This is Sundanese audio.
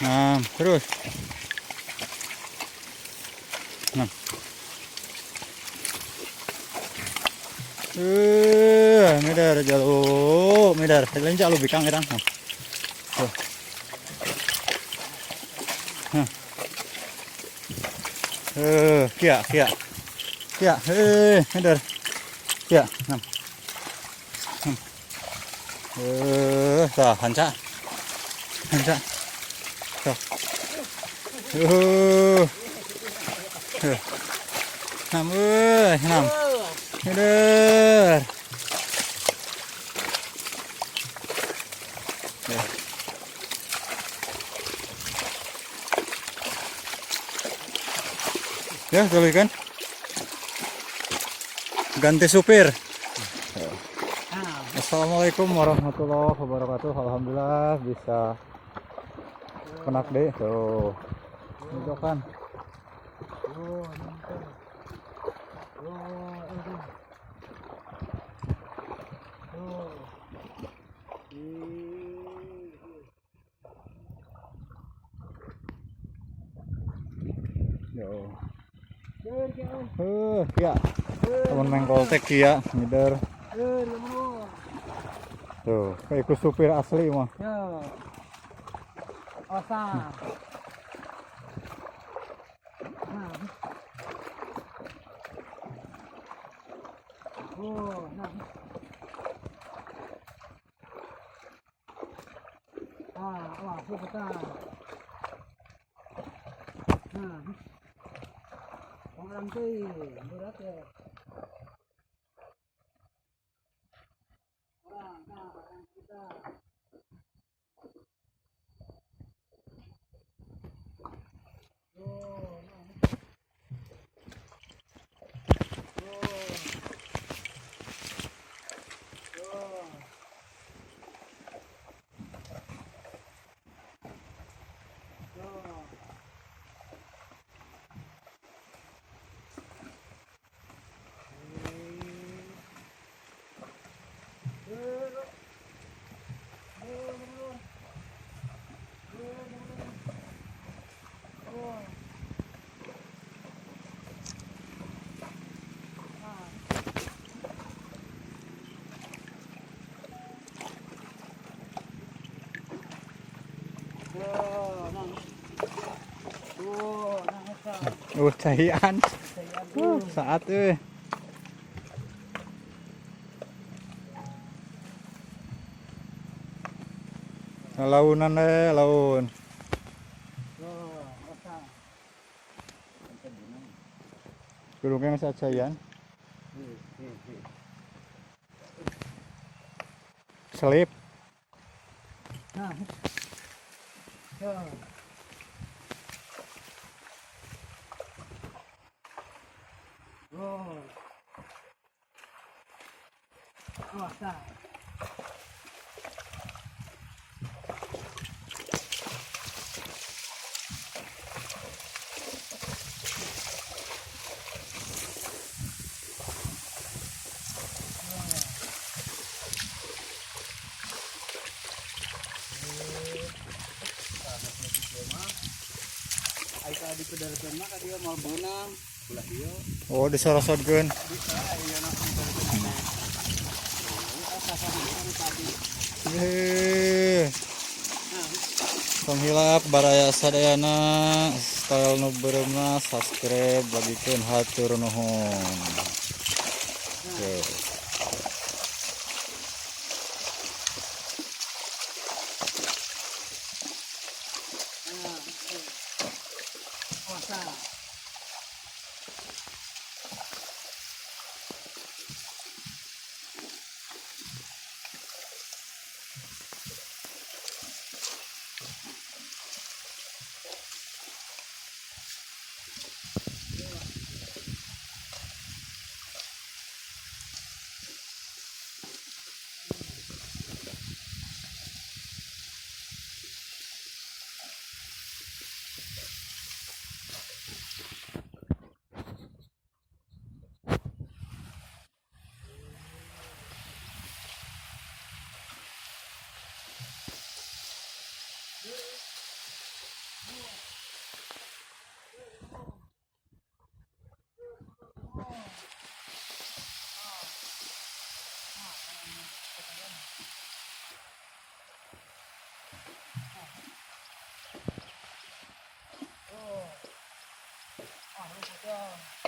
Nah, terus. Nah. Midar jauh, midar. Lain jauh bikang irang. Tuh. Nah. Kia, kia. Kia, midar. Kia, nah. Tah, hanca. Hanca. Tuh. Nam euy, nam. Midar. Ya. Ya, kan. Ganti supir. Assalamualaikum warahmatullahi wabarakatuh. Alhamdulillah bisa penak deh. Tuh. Itu kan. Yo. Ya. Temen mengkol teh kia ngider. Tuh, kayak ikut supir asli mah. Yo. Osa. Nah. Oh, nah. Ah, wah, super. Nah. Orang berat ya. Orang, nah, orang kita. Oh, nah. Oh. Oh. Oh. Cahian. Saat euy. Launan deh, laun. Gurungnya masih cahian. Selip. Nah. Oh. Oh, Oh, disorosodkeun. Yeay. Tong hilap baraya sadayana style nu beureumna subscribe bagikeun hatur nuhun. Oke. Ah, ano po ito?